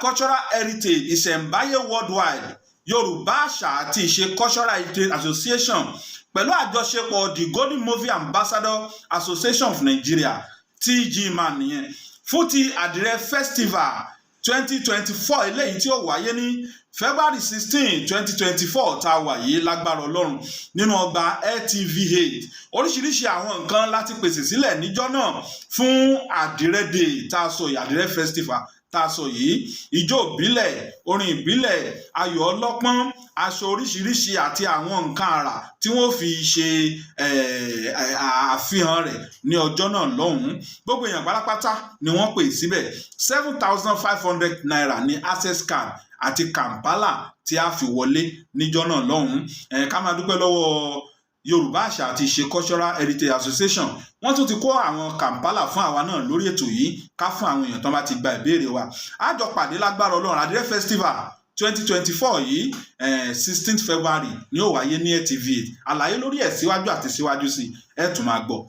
Cultural Heritage, Ìṣẹ̀ǹbáyé Worldwide, Yorùbá Àṣà àti Ìṣe Cultural Heritage Association, pẹ̀lú àjọṣepọ̀ the Golden Movie Ambassador Association of Nigeria, TG-MAN nìyẹn, fún ti Àdìrẹ Festival 2024, eléyìí tí ó wáyé ní February 16, 2024 tá a wà yìí, lágbára Ọlọ́run, nínú ọgbà LTV8. Oríṣiríṣi àwọn nǹkan láti pèsè sílẹ̀ níjọ́ náà fún Àdìrẹ Day tá a sọ yìí, Àdìrẹ Festival tá a sọ yìí: ijó ìbílẹ̀, orin ìbílẹ̀, ayò ọlọ́pọ́n, aṣọ oríṣiríṣi àti àwọn nǹkan àrà tí wọ́n fi ṣe àfihàn rẹ̀ ní ọjọ́ náà lọ́hùn-ún. Gbogbo èèyàn pátápátá ni wọ́n pè síbẹ̀. ₦7,500 ní access card àti Kampala tí a fi wọlé níjọ́ náà lọ́hùn-ún. Ká máa dúpẹ́ lọ́wọ́ Yorùbá Àṣà àti Ìṣe Cultural Heritage Association. Wọ́n tún ti kó àwọn Kampala fún àwa náà lórí ètò yìí, ká fún àwọn èèyàn tó bá ti gba ìbéèrè wa. A jọ pàdé lágbára Ọlọ́run. Àdìrẹ Festival 2024 yìí, 16 February ni ó wáyé ní LTV. Àlàyé lórí ẹ̀ síwájú àti síwájú sí ẹ tún máa gbọ́.